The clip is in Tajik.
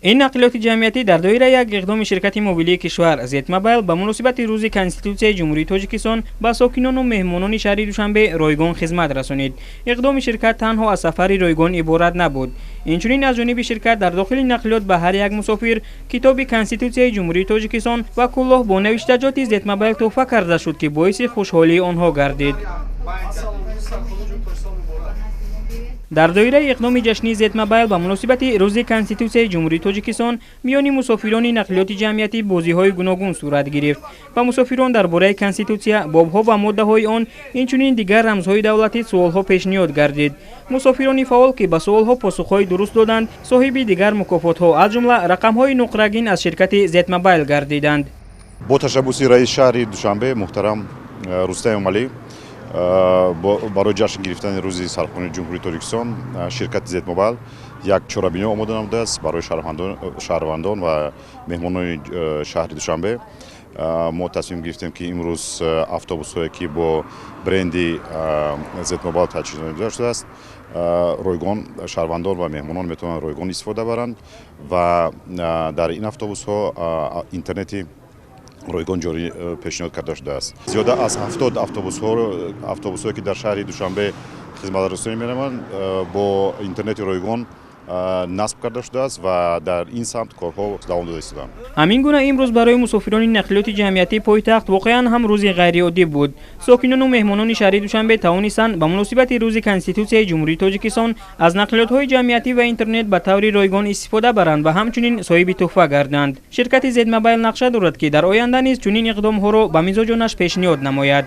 Ин нақлиёти ҷамъиятӣ дар доираи як иқдоми ширкати мобилии кишвар Зетмобайл ба муносибати Рӯзи Конститутсияи Ҷумҳурии Тоҷикистон ба сокинону меҳмонони шаҳри Душанбе ройгон хизмат расонид. Иқдоми ширкат танҳо аз сафари ройгон иборат набуд. Инчунин аз ҷониби ширкат дар дохили нақлиёт ба ҳар як мусофир китоби Конститутсияи Ҷумҳурии Тоҷикистон ва куллоҳ бо навиштаҷоти Зетмобайл тӯҳфа карда шуд, ки боиси хушҳолии онҳо гардид. Дар доираи иқдоми ҷашнии Зетмобайл ба муносибати Рӯзи Конститутсияи Ҷумҳурии Тоҷикистон миёни мусофирони нақлиёти ҷамъиятӣ бозиҳои гуногун сурат гирифт. Ба мусофирон дар бораи Конститутсия, бобҳо ва моддаҳои он, инчунин дигар рамзҳои давлатӣ суолҳо пешниҳод гардид. Мусофирони фаъол, ки ба суолҳо посухҳои дуруст доданд, соҳиби дигар мукофотҳо, аз ҷумла рақамҳои нуқрагин аз ширкати Зетмобайл гардиданд. Бо ташаббуси раиси шаҳри Душанбе муҳтарам Рустам Эмомалӣ барои ҷашн гирифтани Рӯзи сарқонуни Ҷумҳурии Тоҷикистон ширкати Зетмобайл як чорабиниҳо омода намудааст барои шаҳрвандон ва меҳмонони шаҳри Душанбе. Мо тасмим гирифтем, ки имрӯз автобусҳое, ки бо бренди Зетмобайл таҷҳизонида шудааст, ройгон шаҳрвандон ва меҳмонон метавонанд ройгон истифода баранд ва дар ин автобусҳо интернети ройгон ҷорӣ пешниҳод карда шудааст. Зиёда аз 70 автобусҳое, ки дар шаҳри Душанбе хизматрасонӣ менамоянд, бо интернети ройгон насб карда шудааст ва дар ин самт корҳо давом дода истодаанд. Ҳамин гуна имрӯз барои мусофирони нақлиёти ҷамъиятии пойтахт воқеан ҳам рӯзи ғайриоддӣ буд. Сокинону меҳмонони шаҳри Душанбе тавонистанд ба муносибати Рӯзи Конститутсияи Ҷумҳурии Тоҷикистон аз нақлиётҳои ҷамъиятӣ ва интернет ба таври ройгон истифода баранд ва ҳамчунин соҳиби тӯҳфа гарданд. Ширкати Зетмобайл нақша дорад, ки дар оянда низ чунин иқдомҳоро ба мизоҷонаш пешниҳод намояд.